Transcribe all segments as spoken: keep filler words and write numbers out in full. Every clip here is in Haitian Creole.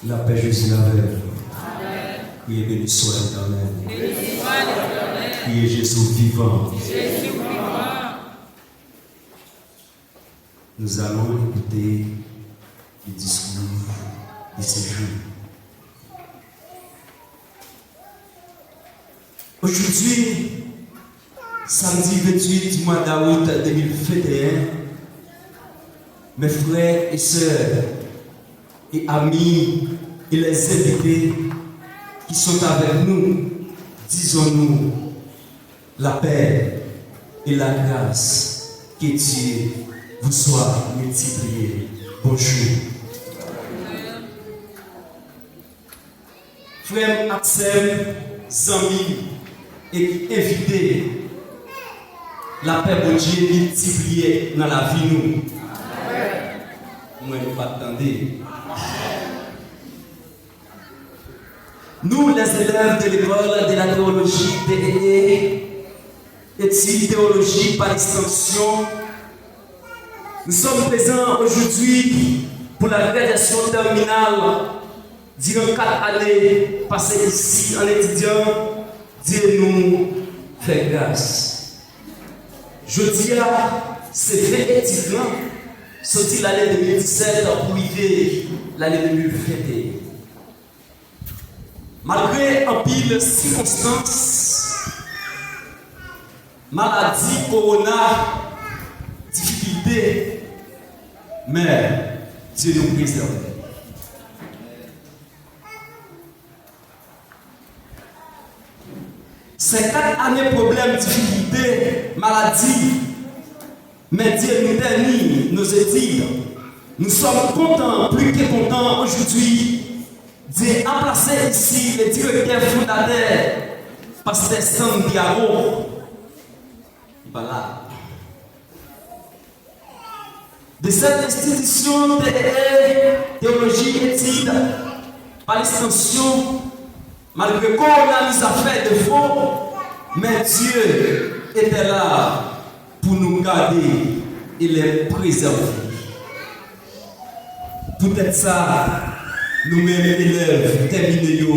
Lapè Jezi avè w. Kriye, Beni swa Letènèl. Kriye, Jezi vivan. Nous allons écouter le discours de ce jour. Aujourd'hui, samedi vingt-huit du mois d'août deux mille vingt et un, mes frères et sœurs et amis et les invités qui sont avec nous, disons-nous la paix et la grâce. Que Dieu vous soit multiplié. Bonjour. Frè m ak sè m, zanmi m, e ki envite, lapè Bondye miltipliye nan lavi nou. Mwen, nou pa t tande. Nous, les élèves de l'école de la théologie D E E, études théologie par extension, nous sommes présents aujourd'hui pour la graduation terminale. Diran kat ane pase isi an etidyan, Dye nou fè gras. Jodi a, se ven etid lan, soti lane de mil disèt pou rive lane de mil venteyen. Malgre anpil sikonstans, maladi, kowona, difikilte, men Dye nou prezève. Se kat ane pwoblèm, difikilte, maladi, men Dye nou tèni nos études. Nous sommes contents, plus que contents aujourd'hui. Dye a plase isi le direktè fondatè, pastè Santiago. Li pa la. De cette institution de théologie études par extension, malgré kowona nou sa fè defo, men Dieu était là pour nous garder et les préserver. Poutèt sa, nou menm elèv tèmine yo,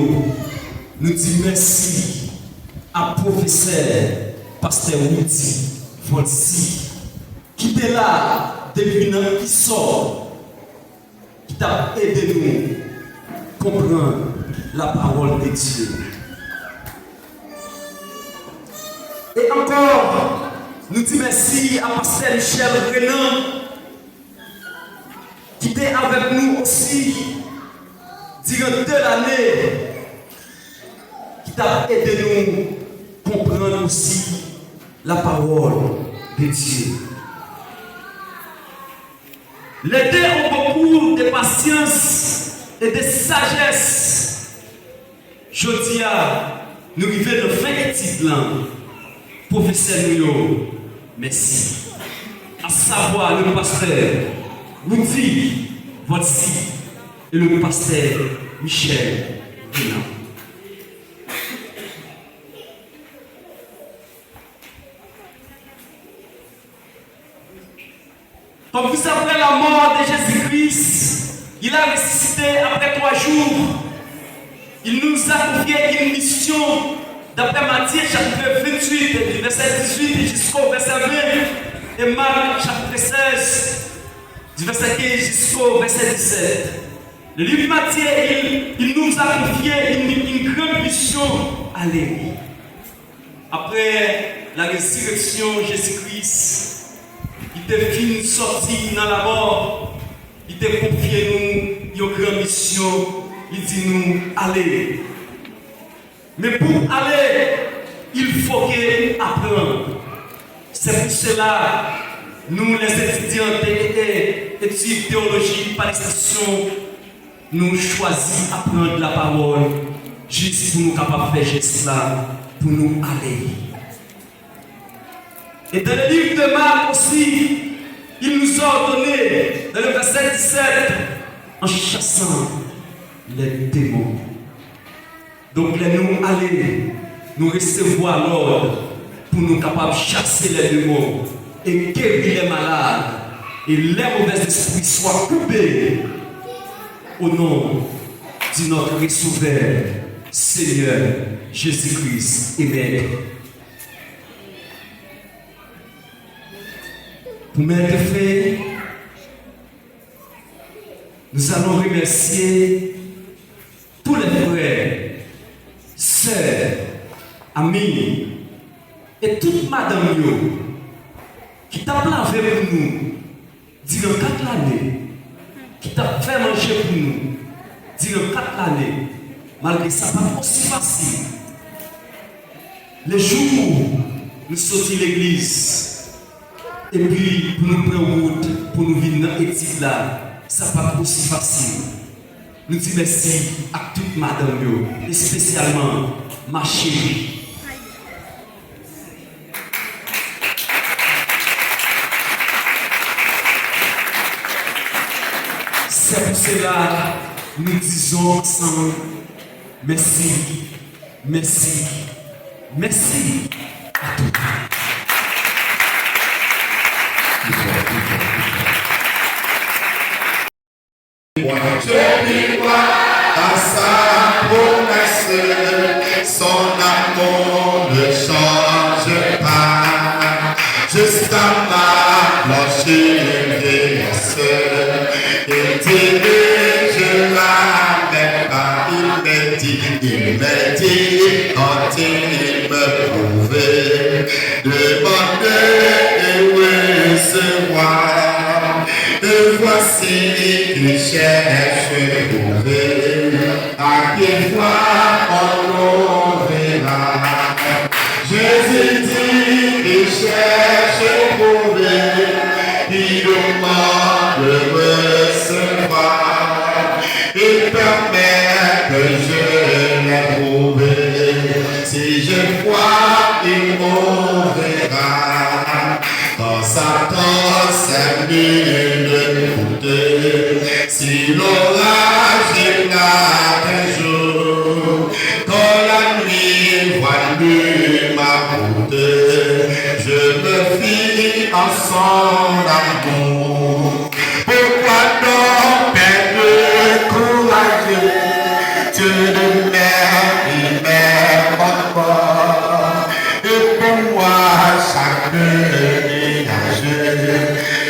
nou di mèsi a pwofesè pastè Rudy Volcy, ki te la depi nan isò, ki t ap ede nou konprann la parole de Dieu. E ankò, nou di mèsi a pastè Michel Renan, ki te avèk nou osi diran de lane, ki t ap ede nou konprann osi la parole de Dieu. Les deux ont beaucoup de patience et de sagesse. Jodi a, nou rive nan fen etid lan. Pwofesè nou yo, mèsi. A savwa le pastè Rudy Volcy e le pastè Michel Renan. Comme vous savez, la mort de Jésus-Christ, il a ressuscité après trois jours. Il nous a confié une mission, d'après Matthieu chapitre vingt-huit, du verset dix-huit jusqu'au verset vingt, et Marc chapitre seize, du verset quinze jusqu'au verset dix-sept. Le livre Matthieu, il, il nous a confié une, une grande mission. Allez. Apre la rezireksyon Jezi Kris, li te fin sòti nan lamò, li te konfye nou yon gran misyon, li di nou, "Ale." Men pou ale, il faut que apprendre. C'est pour cela, nous, les étudiants de E E, études théologie par extension, nou chwazi aprann lapawòl jis pou nou kapab fè jès la pou nou ale. Et dans le livre de Marc aussi, il nous a ordonné, dans le verset dix-sept, en chassant les démons. Donk, lè nou ale, nou resevwa lòd pou nou kapab chase lè demon e geri lè malad, e lè movèzespri swa koupe o non de notre Sauveur, Seigneur Jésus-Christ et Maître. Pour mettre fin, nous allons remercier tous les frères, sœurs, amis et tout madanm yo ki t ap lave pou nou diran kat lane, ki t ap fè manje pou nou diran kat lane, malgre sa pa t osi fasil. Le jou nou soti legliz, epi pou nou pran wout, pou nou vin nan etid la, sa pa t osi fasil. Nou di mèsi ak tout madanm yo, espesyalman ma chérie. C'est pour cela, nous disons ensemble, merci, merci, merci à tous. Moi, je puis croire à sa promesse, son amour ne change pas. Jusqu'à ma blanche vieillesse, il dirigera mes pas. Il me dit, il me dit, quand il me trouve, demandez et recevoir. Et voici qui cherche trouver, à qui foi on ouvrira. Jésus dit, qui cherche trouver, qui demande recevoir. Il permet que je l'ai trouvé. Si je crois, il m'ouvrira. Quand Satan s'est mis de côté, si l'orage éclate un jour, quand la nuit voit l'humanité, je me fie en son amour. Pourquoi donc être courageux? Dieu demeure, il m'aime encore. Et pour moi, chaque nuage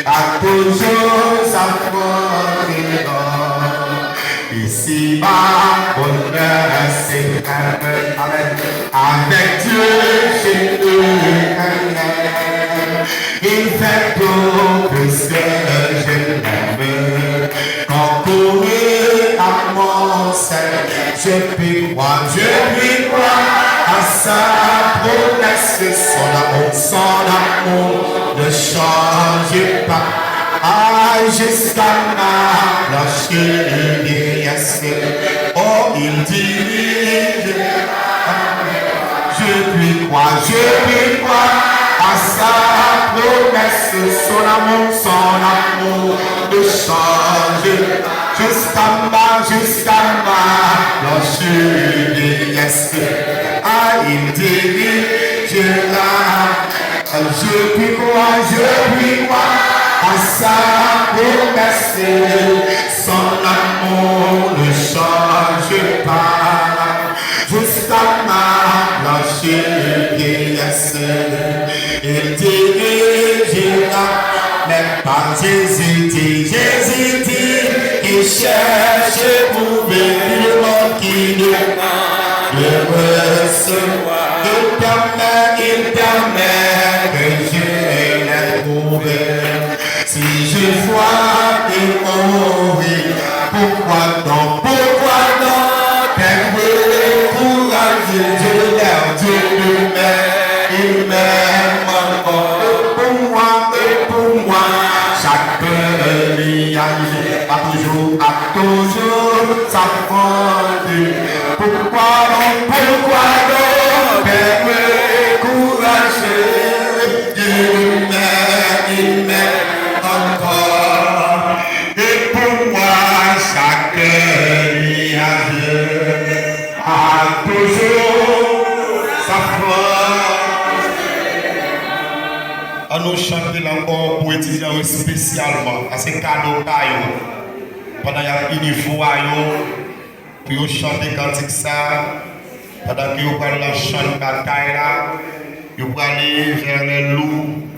a toujours sa force. Ici-bas, bonheur suprême. Amen. Avec Dieu, je ne crains rien. Il fait tout ce que je l'aime. Concourez à mon salut. Je puis croire, je puis croire à sa promesse. Son amour, son amour ne change pas. Ah, jusqu'à ma blanche vieillesse. Oh, il dirige. Je puis croire, je puis croire à sa promesse. Son amour, son amour ne change. Jusqu'à ma, jusqu'à ma blanche vieillesse. Ah, il dirigera. Je puis croire, je puis croire à sa promesse. Son amour ne change pas. Jusqu'à ma blanche vieillesse, il dirigera mes pas. Jésus dit, Jésus dit, qui cherche pour bénir le monde qui demande de recevoir. Il permet, il permet que je l'ai trouvé. Si je vois et on rit, pourquoi donc, pourquoi donc être découragé? Dieu demeure, Dieu demeure, il m'aime encore. Et pour moi, et pour moi, chaque nuage a toujours, a toujours sa force. Pourquoi donc, pourquoi donc être découragé? Il m'aime, il m'aime encore. Et pour moi, chaque nuage a toujours sa force. An nou chante l ankò pou etidyan yo espesyalman. Sa se kado pa yo. Pandan y ap ini vwa yo, Pou yo chante kantik sa, pandan ke yo pral nan chan batay la, yo prale vè lè lou,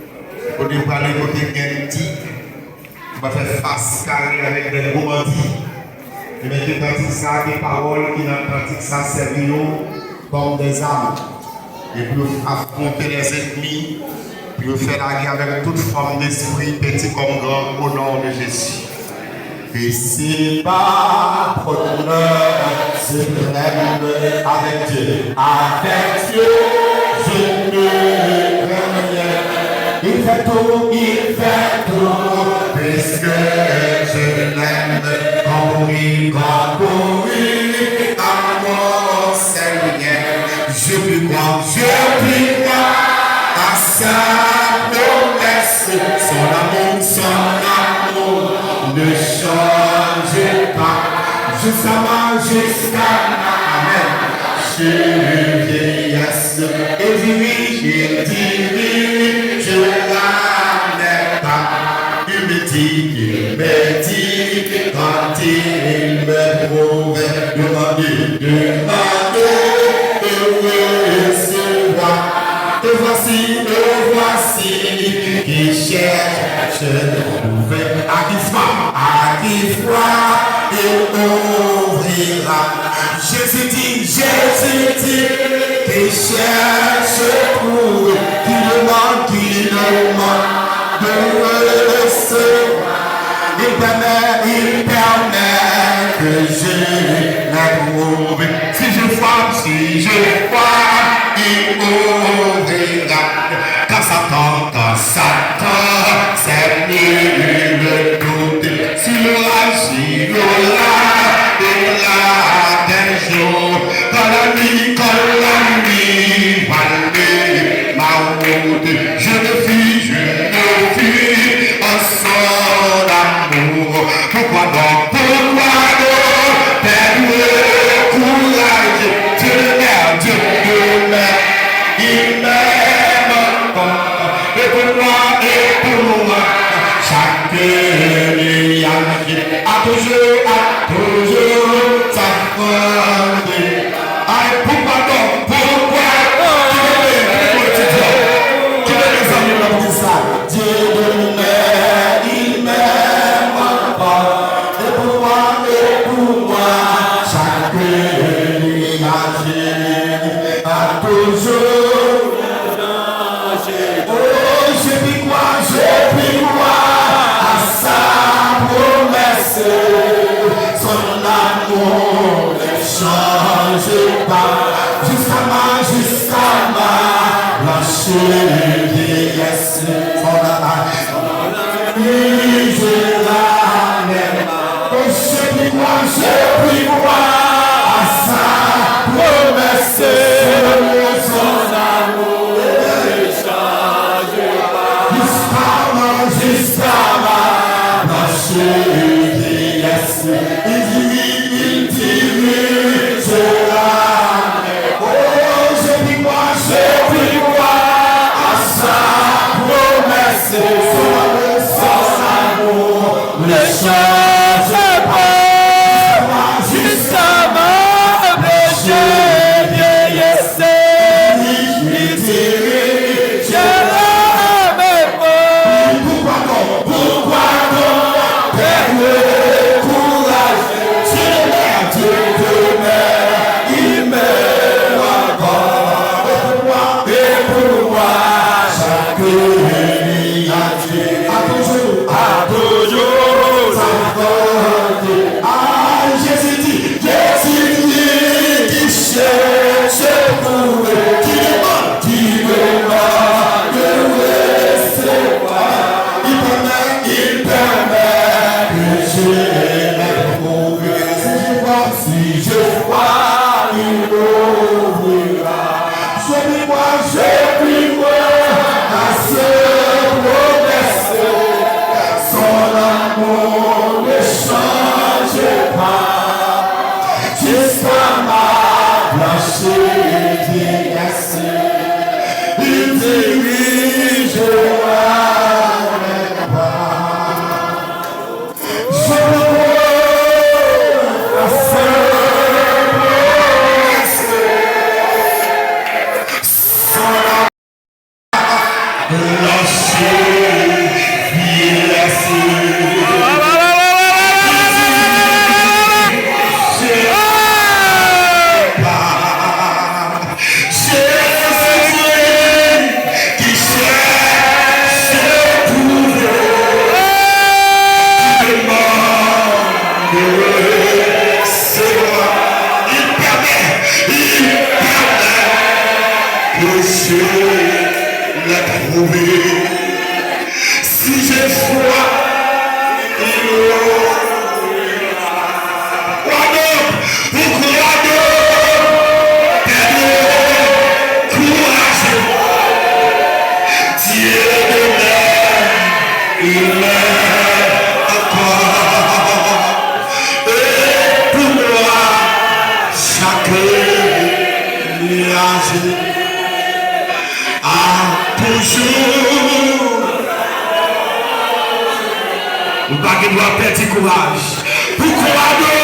kote yo prale kote gen tig, yo pral fè fas kare avèk de gwo bandi. Ebyen, ke kantik sa, ke pawòl ki nan kantik sa sèvi yo kòm de zam. E pou yo afwonte lèzènmi, pou yo fè lagè avèk tout fòm despri, peti kòm gran, o non de Jezi. Et c'est par honneur suprême avec Dieu, avec Dieu, je ne crains rien. Il fait tout, il fait tout, puisque je l'aime. Concourir, concourir à mon Seigneur. Je puis croire, je puis croire à sa promesse. Son amour, son amour ne change pas. Jusqu'à ma, jusqu'à ma, amen. Je vieillesse et dirige, il dirige la même part. Il me dit, il me dit, quand il me trouve, demandez, demandez et recevoir. Et voici, et voici qui cherche, trouve. À qui frappe, à qui frappe, il ouvrira. Jésus dit, Jésus dit, qui cherche trouve, qui demande, qui demande de recevoir. Il permet, il permet que je la trouve. Si je frappe, si je frappe, il ouvrira. Quand Satan, quand Satan s'est mis le doute, si l'orage, si l'orage, il a des jours, quand la nuit, quand la nuit va lever ma route, je me fie, je me fie en son amour. Pourquoi donc, pourquoi donc perdre le courage? Dieu demeure, Dieu demeure, il m'aime encore. Et pour moi, et pour moi, chaque nuage a toujours, a toujours sa force. Ay, pourquoi donc? Pourquoi? Ki te, ki te, ki te, mezanmi, nan legliz la? Dieu demeure, il m'aime encore. Et pour moi, et pour moi, chaque nuage a toujours Oh, je puis croire, je puis croire à sa promesse. Son amour ne change pas. Jusqu'à ma, jusqu'à ma blanche vieillesse. Son amour, je la Oh, je puis croire, je puis croire à sa promesse. Son amour ne change pas. Jusqu'à ma, jusqu'à ma blanche vieillesse. Il dirige, il dirige la Oh, je puis croire, je puis croire à sa promesse. Son amour, son amour ne change pas. Jusqu'à ma blanche vieillesse, il dirige la même voie. Pourquoi donc, pourquoi donc perdre le courage? Dieu demeure, Dieu demeure, il m'aime encore. Et pour moi, et pour moi, chaque nuit a Dieu, à toujours, à toujours, sa force. Ah, Jésus dit, Jésus dit, qui cherche trouve, qui demande, qui demande, recevoir. Il permet, il permet que je me trouve. Si je crois, si je crois, il ouvrira. Je puis croire, je puis croire à ce promesse. Son amour ne change pas. Jusqu'à ma blanche vieillesse, il dirigera mes pas. Je peux croire à ce Si j'ai foi, il y aura. Kwa donk, ou kwa donk, Pedro, kouraje. Dieu demeure, il est encore. Et pour moi, chaque nuage a toujours. Ou pa gen dwa pèdi kouraj. Pou kwa donk,